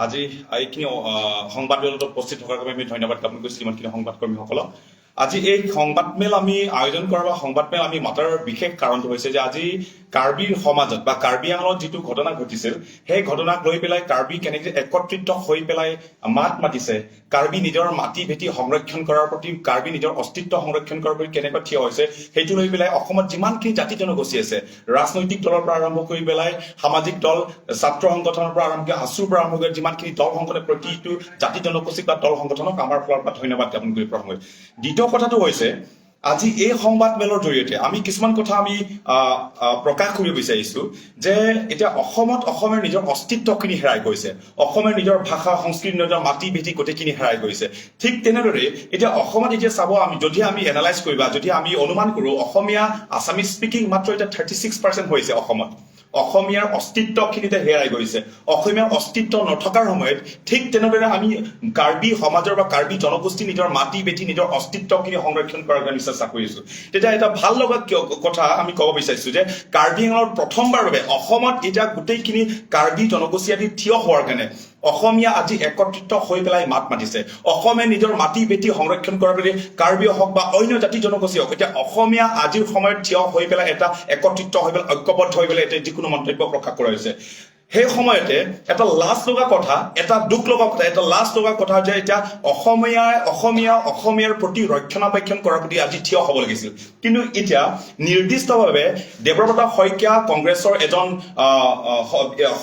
আজি এইখিনি সংবাদমেলত উপস্থিত থকাৰ বাবে আমি ধন্যবাদ জ্ঞাপন কৰিছোঁ যিমানখিনি সংবাদকৰ্মীসকলক। আজি এই সংবাদমেল আমি আয়োজন কৰা বা সংবাদমেল আমি মাতাৰ বিশেষ কাৰণটো হৈছে যে আজি কাৰ্বিৰ সমাজত বা কাৰ্বি আংলঙত যিটো ঘটনা ঘটিছিল, সেই ঘটনাক লৈ পেলাই কাৰ্বি কেনেকৈ একত্ৰিত হৈ পেলাই মাত মাতিছে, কাৰ্বি নিজৰ মাটি ভেটি সংৰক্ষণ কৰাৰ প্ৰতি, কাৰ্বি নিজৰ অস্তিত্ব সংৰক্ষণ কৰাৰ প্ৰতি কেনেকৈ থিয় হৈছে, সেইটো লৈ পেলাই অসমত যিমানখিনি জাতি জনগোষ্ঠী আছে, ৰাজনৈতিক দলৰ পৰা আৰম্ভ কৰি পেলাই সামাজিক দল, ছাত্ৰ সংগঠনৰ পৰা আৰম্ভ কৰি আছুৰ পৰা আৰম্ভ কৰি যিমানখিনি দল সংগঠনে, প্ৰতিটো জাতি জনগোষ্ঠীক বা দল সংগঠনক আমাৰ ফালৰ পৰা ধন্যবাদ জ্ঞাপন কৰি প্ৰথম। দ্বিতীয় কথাটো হৈছে, আজি এই সংবাদ মেলৰ জৰিয়তে আমি কিছুমান কথা আমি আহ, আহ, প্ৰকাশ কৰিব বিচাৰিছো যে এতিয়া অসমত অসমীয়াৰ নিজৰ অস্তিত্বখিনি হেৰাই গৈছে, অসমীয়াৰ নিজৰ ভাষা, সংস্কৃতি, নিজৰ মাটি ভেটি গোটেইখিনি হেৰাই গৈছে। ঠিক তেনেদৰে এতিয়া অসমত এতিয়া চাব, আমি যদি আমি এনালাইজ কৰিবা, যদি আমি অনুমান কৰো, অসমীয়া আছামিজ স্পিকিং মাত্ৰ এতিয়া 36% হৈছে অসমত। অসমীয়াৰ অস্তিত্বখিনিতে হেৰাই গৈছে। অসমীয়াৰ অস্তিত্ব নথকাৰ সময়ত ঠিক তেনেদৰে আমি কাৰ্বি সমাজৰ বা কাৰ্বি জনগোষ্ঠী নিজৰ মাটি ভেটি, নিজৰ অস্তিত্বখিনি সংৰক্ষণ কৰাৰ কাৰণে চেষ্টা কৰিছো। তেতিয়া এটা ভাল লগা কিয় কথা আমি ক'ব বিচাৰিছো যে কাৰ্বি আংলঙত প্ৰথমবাৰ বাবে অসমত এতিয়া গোটেইখিনি কাৰ্বি জনগোষ্ঠী আদি থিয় হোৱাৰ কাৰণে অসমীয়া আজি একত্ৰিত হৈ পেলাই মাত মাতিছে। অসমে নিজৰ মাটি ভেটি সংৰক্ষণ কৰাৰ বাবে কাৰ্বি হওক বা অন্য জাতি জনগোষ্ঠী হওক, এতিয়া অসমীয়া আজিৰ সময়ত থিয় হৈ পেলাই এটা একত্ৰিত হৈ পেলাই, ঐক্যবদ্ধ হৈ পেলাই এতিয়া যিকোনো মন্তব্য প্ৰকাশ কৰা হৈছে। সেই সময়তে এটা লাজ লগা কথা, এটা দুখ লগা কথা, এটা লাজ লগা কথা যে এতিয়া অসমীয়াই অসমীয়াৰ প্ৰতি ৰক্ষণাবেক্ষণ কৰাৰ প্ৰতি আজি থিয় হ'ব লাগিছিল। কিন্তু এতিয়া নিৰ্দিষ্টভাৱে দেৱব্ৰত শইকীয়া, কংগ্ৰেছৰ এজন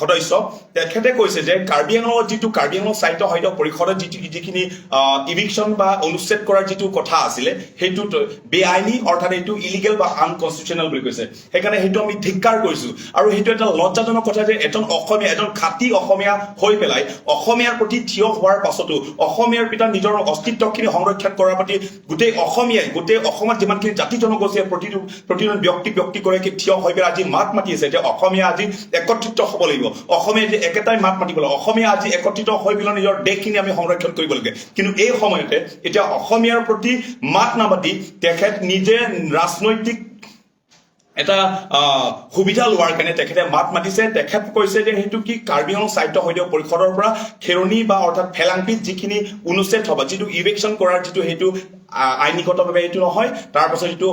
সদস্য, তেখেতে কৈছে যে কাৰ্বি আংলঙত যিটো কাৰ্বি আংলং সাহিত্য সাহিত্য পৰিষদত যিখিনি ইভিকশ্যন বা অনুচ্ছেদ কৰাৰ যিটো কথা আছিলে, সেইটো বেআইনী, অৰ্থাৎ এইটো ইলিগেল বা আনকনষ্টিটিউচনেল বুলি কৈছে। সেইকাৰণে সেইটো আমি ধিক্কাৰ কৰিছো আৰু সেইটো এটা লজ্জাজনক কথা যে এজন অসমীয়া, এজন খাঁটি অসমীয়া হৈ পেলাই অসমীয়াৰ প্ৰতি থিয় হোৱাৰ পাছতো, অসমীয়াৰ পিতা নিজৰ অস্তিত্বখিনি সংৰক্ষণ কৰাৰ প্ৰতি গোটেই অসমীয়াই, গোটেই অসমত যিমানখিনি জাতি জনগোষ্ঠীয়ে প্ৰতিজন ব্যক্তি ব্যক্তিগৰাকী থিয় হৈ পেলাই আজি মাত মাতি আছে যে অসমীয়া আজি একত্ৰিত হ'ব লাগিব, অসমীয়া আজি একেটাই মাত মাতিব লাগিব, অসমীয়া আজি একত্ৰিত হৈ পেলাই নিজৰ দেশখিনি আমি সংৰক্ষণ কৰিব লাগে। কিন্তু এই সময়তে এতিয়া অসমীয়াৰ প্ৰতি মাত নামাতি তেখেত নিজে ৰাজনৈতিক এটা সুবিধা লোৱাৰ কাৰণে তেখেতে মাত মাতিছে। তেখেত কৈছে যে সেইটো কি কাৰ্বি আংলং সাহিত্য সাহিত্য পৰিষদৰ পৰা খেৰণি বা অৰ্থাৎ ফেলাংপিত যিখিনি অনুচ্ছেদ হ'ব, যিটো ইভিকশ্যন কৰাৰ যিটো, সেইটো আইনীগতভাৱে এইটো নহয়। তাৰপাছত এইটো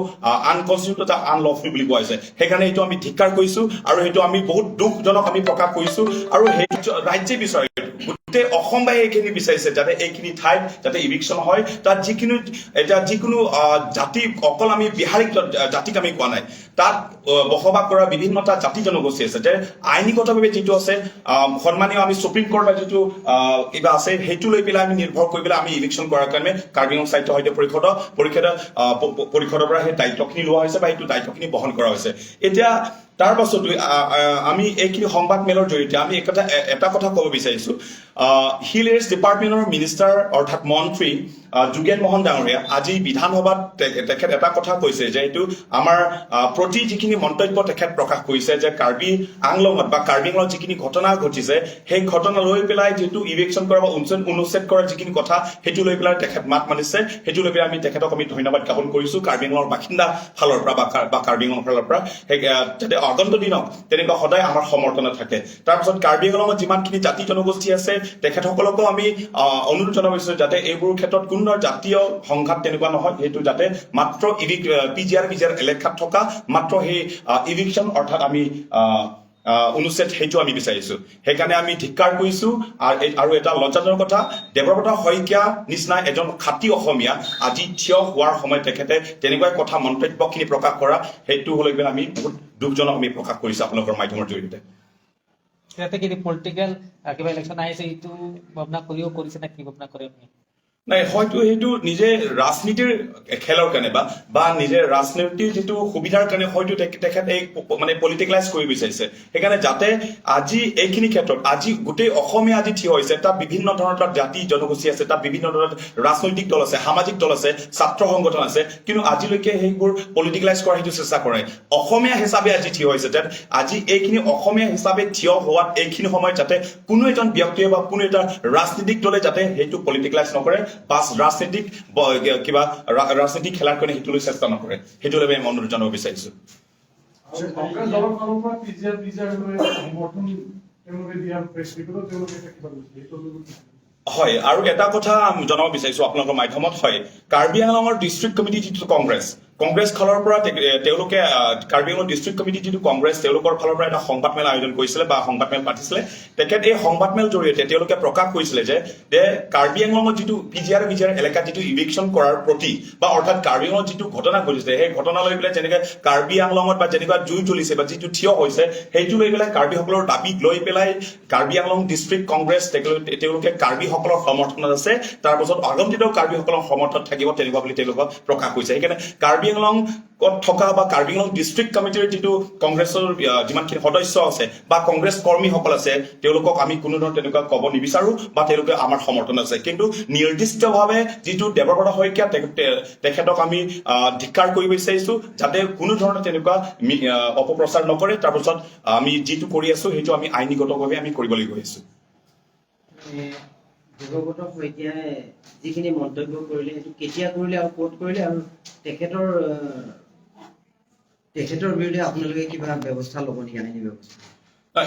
আনকনষ্টিটিউট, আনলফুল বুলি কোৱা হৈছে। সেইকাৰণে এইটো আমি ধিক্কাৰ কৰিছো আৰু সেইটো আমি বহুত দুখজনক আমি প্ৰকাশ কৰিছো। আৰু সেই ৰাজ্যে বিচাৰে, গোটেই অসমবাসী এইখিনি বিচাৰিছে যাতে এইখিনি ঠাইত যাতে ইভিকশ্যন হয়। তাত যিখিনি এতিয়া যিকোনো জাতি, অকল আমি বিহাৰী জাতিক আমি কোৱা নাই, তাত বসবাস কৰা বিভিন্নটা জাতি জনগোষ্ঠী আছে যে আইনীগতভাৱে যিটো আছে, সন্মানীয় আমি সুপ্ৰিম কোৰ্ট বা যিটো কিবা আছে, সেইটো লৈ পেলাই আমি নিৰ্ভৰ কৰি পেলাই আমি ইভিকশ্যন কৰাৰ কাৰণে কাৰ্বি আংলং সাহিত্য সাহিত্য পৰিষদৰ পৰা সেই দায়িত্বখিনি লোৱা হৈছে বা সেইটো দায়িত্বখিনি বহন কৰা হৈছে। এতিয়া তাৰ পাছত আমি এইখিনি সংবাদ মেলৰ জৰিয়তে আমি এটা কথা ক'ব বিচাৰিছো। হিল এৰিয়াছ ডিপাৰ্টমেণ্টৰ মিনিষ্টাৰ অৰ্থাৎ মন্ত্ৰী যোগেন মোহন ডাঙৰীয়া আজি বিধানসভাত তেখেত এটা কথা কৈছে যে এইটো আমাৰ প্ৰতি যিখিনি মন্তব্য তেখেত প্ৰকাশ কৰিছে যে কাৰ্বি আংলঙত বা কাৰ্বি আংলঙত যিখিনি ঘটনা ঘটিছে, সেই ঘটনা লৈ পেলাই যিটো ইভিকশ্যন কৰা বা অনুচ্ছেদ কৰাৰ যিখিনি কথা, সেইটো লৈ পেলাই তেখেত মাত মাতিছে। সেইটো লৈ পেলাই আমি তেখেতক আমি ধন্যবাদ জ্ঞাপন কৰিছো কাৰ্বি আংলঙৰ বাসিন্দা ফালৰ পৰা বা কাৰ্বি আংলঙৰ ফালৰ পৰা, সেই যাতে আগন্তুক দিনত তেনেকুৱা সদায় আমাৰ সমৰ্থনত থাকে। তাৰপিছত কাৰ্বি আংলঙত যিমানখিনি জাতি জনগোষ্ঠী আছে, তেখেতসকলকো আমি অনুৰোধ জনাব বিচাৰিছো যাতে এইবোৰ ক্ষেত্ৰত কোনো ধৰণৰ জাতীয় সংঘাত তেনেকুৱা নহয়। সেইটো যাতে মাত্ৰ পি জি আৰ এলেকাত থকা মাত্ৰ সেই ইভিকশ্যন অৰ্থাৎ আমি আহ, আহ, অনুচ্ছেদ, সেইটো আমি বিচাৰিছো। সেইকাৰণে আমি ধিক্কাৰ কৰিছো। আৰু এটা লজ্জাজনক কথা, দেৱব্ৰত শইকীয়া নিচিনা এজন খাঁটি অসমীয়া আজি থিয় হোৱাৰ সময়ত তেখেতে তেনেকুৱা কথা মন্তব্যখিনি প্ৰকাশ কৰা, সেইটো হ'লে আমি বহুত দুখজনক আমি প্ৰকাশ কৰিছো আপোনালোকৰ মাধ্যমৰ জৰিয়তে। ইয়াতে কি পলিটিকেল কিবা ইলেকশ্যন আহিছে, এইটো ভাৱনা কৰিও কৰিছে নে কি ভাৱনা কৰে আপুনি? নাই, হয়তো সেইটো নিজে ৰাজনীতিৰ খেলৰ কাৰণে বা নিজে ৰাজনীতিৰ যিটো সুবিধাৰ কাৰণে হয়তো তেখেত এই মানে পলিটিকেলাইজ কৰিব বিচাৰিছে। সেইকাৰণে যাতে আজি এইখিনি ক্ষেত্ৰত আজি গোটেই অসমীয়া আজি থিয় হৈছে। তাত বিভিন্ন ধৰণৰ তাত জাতি জনগোষ্ঠী আছে, তাত বিভিন্ন ধৰণৰ ৰাজনৈতিক দল আছে, সামাজিক দল আছে, ছাত্ৰ সংগঠন আছে, কিন্তু আজিলৈকে সেইবোৰ পলিটিকেলাইজ কৰাৰ সেইটো চেষ্টা কৰে। অসমীয়া হিচাপে আজি থিয় হৈছে যাতে আজি এইখিনি অসমীয়া হিচাপে থিয় হোৱাত এইখিনি সময়ত যাতে কোনো এজন ব্যক্তিয়ে বা কোনো এটা ৰাজনীতিক দলে যাতে সেইটো পলিটিকেলাইজ নকৰে বা ৰাজনীতিক কিবা ৰাজনীতিক খেলাৰ কাৰণে সেইটো লৈ চেষ্টা নকৰে, সেইটো লৈ আমি অনুৰোধ জনাব বিচাৰিছো। কংগ্ৰেছ দলৰ ফালৰ পৰা পি জি আৰ লৈ সমৰ্থন তেওঁলোকে দিয়া প্ৰেছ ৰিপৰ্টত তেওঁলোকে এটা কিবা কৈছে, সেইটো কি? হয়, আৰু এটা কথা জনাব বিচাৰিছো আপোনালোকৰ মাধ্যমত। হয়, কাৰ্বি আংলঙৰ ডিষ্ট্ৰিক্ট কমিটি যিটো কংগ্ৰেছ, কংগ্ৰেছ ফালৰ পৰা তেওঁলোকে কাৰ্বি আংলং ডিষ্ট্ৰিক্ট কমিটি যিটো কংগ্ৰেছ, তেওঁলোকৰ ফালৰ পৰা এটা সংবাদমেল আয়োজন কৰিছিলে বা সংবাদমেল পাতিছিলে। তেখেত এই সংবাদমেল জৰিয়তে তেওঁলোকে প্ৰকাশ কৰিছিলে যে কাৰ্বি আংলঙত যিটো পিজিআৰ বিজিআৰ এলেকাত যিটো ইভিকশ্যন কৰাৰ প্ৰতি বা অৰ্থাৎ কাৰ্বি আংলঙত যিটো ঘটনা ঘটিছে, সেই ঘটনা লৈ পেলাই যেনেকে কাৰ্বি আংলঙত বা যেনেকুৱা জুই জ্বলিছে বা যিটো থিয় হৈছে, সেইটো লৈ পেলাই কাৰ্বিসকলৰ দাবীক লৈ পেলাই কাৰ্বি আংলং ডিষ্ট্ৰিক্ট কংগ্ৰেছ তেওঁলোকে কাৰ্বিসকলৰ সমৰ্থনত আছে, তাৰপাছত আগন্তুক দিনতো কাৰ্বিসকলৰ সমৰ্থনত থাকিব, তেনেকুৱা বুলি তেওঁলোকক প্ৰকাশ কৰিছে। সেইকাৰণে কাৰ্বি আংলঙত থকা বা কাৰ্বি আংলং ডিষ্ট্ৰিক্ট কমিটিৰ যিটো কংগ্ৰেছৰ যিমানখিনি সদস্য আছে বা কংগ্ৰেছ কৰ্মীসকল আছে, তেওঁলোকক আমি কোনো ধৰণৰ তেনেকুৱা ক'ব নিবিচাৰো বা তেওঁলোকে আমাৰ সমৰ্থন আছে। কিন্তু নিৰ্দিষ্টভাৱে যিটো দেৱব্ৰত শইকীয়া, তেখেতক আমি ধিক্কাৰ কৰিব বিচাৰিছো, যাতে কোনো ধৰণৰ তেনেকুৱা অপপ্ৰচাৰ নকৰে। তাৰপাছত আমি যিটো কৰি আছো, সেইটো আমি আইনীগতভাৱে আমি কৰিবলৈ গৈ আছো। দেৱব্ৰত শইকীয়াই যিখিনি মন্তব্য কৰিলে, সেইটো কেতিয়া কৰিলে আৰু ক'ত কৰিলে আৰু তেখেতৰ বিৰুদ্ধে আপোনালোকে কিবা ব্যৱস্থা ল'ব নেকি, আইনী ব্যৱস্থা?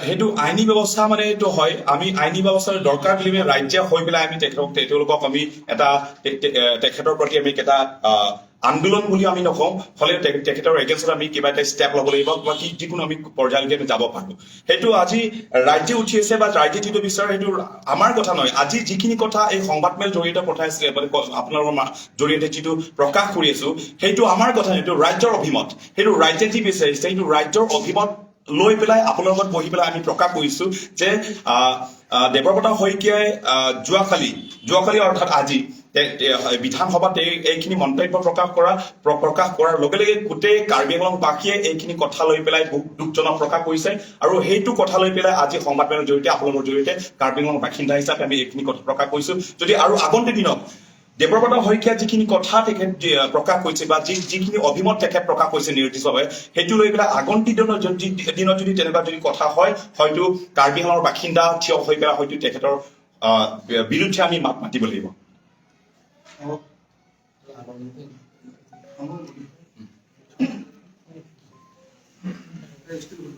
সেইটো আইনী ব্যৱস্থা মানে এইটো হয়, আমি আইনী ব্যৱস্থাৰ দৰকাৰ বুলি আমি ৰাজ্যে হৈ পেলাই আমি তেখেতক তেওঁলোকক আমি এটা তেখেতৰ প্ৰতি আমি এটা আন্দোলন বুলি আমি নকওঁ, হ'লেও তেখেতৰ এগেইনষ্টত আমি কিবা এটা ষ্টেপ ল'ব লাগিব বা কি যিকোনো আমি পৰ্যায়লৈকে আমি যাব পাৰো। সেইটো আজি ৰাজ্যে উঠি আছে বা ৰাজ্যে যিটো বিচাৰে, সেইটো আমাৰ কথা নহয়। আজি যিখিনি কথা এই সংবাদমেল জৰিয়তে পঠাইছে, মানে আপোনালোকৰ জৰিয়তে যিটো প্ৰকাশ কৰি আছো, সেইটো আমাৰ কথা নহয়, সেইটো ৰাজ্যৰ অভিমত। সেইটো ৰাজ্যে যি বিচাৰিছে, সেইটো ৰাজ্যৰ অভিমত লৈ পেলাই আপোনাৰ লগত বহি পেলাই আমি প্ৰকাশ কৰিছো যে আহ, আহ, দেৱব্ৰত শইকীয়াই যোৱাকালি অৰ্থাৎ আজি বিধানসভাত এইখিনি মন্তব্য প্ৰকাশ কৰাৰ লগে লগে গোটেই কাৰ্বি আংলংবাসীয়ে এইখিনি কথা লৈ পেলাই বহুত দুখজনক প্ৰকাশ কৰিছে। আৰু সেইটো কথা লৈ পেলাই আজি সংবাদমেলৰ জৰিয়তে, আপোনালোকৰ জৰিয়তে কাৰ্বি আংলং বাসিন্দা হিচাপে আমি এইখিনি কথা প্ৰকাশ কৰিছো। যদি আৰু আগন্তুক দিনত দেৱব্ৰত শইকীয়া যিখিনি কথা তেখেত প্ৰকাশ কৰিছে বা যিখিনি অভিমত তেখেত প্ৰকাশ কৰিছে নিৰ্দিষ্টভাৱে, সেইটো লৈ পেলাই আগন্তুক দিনত যদি তেনেকুৱা যদি কথা হয়, হয়তো কাৰ্বি আংলঙৰ বাসিন্দা থিয় হৈ পেলাই হয়তো তেখেতৰ বিৰুদ্ধে আমি মাত মাতিব লাগিব। হ'ব।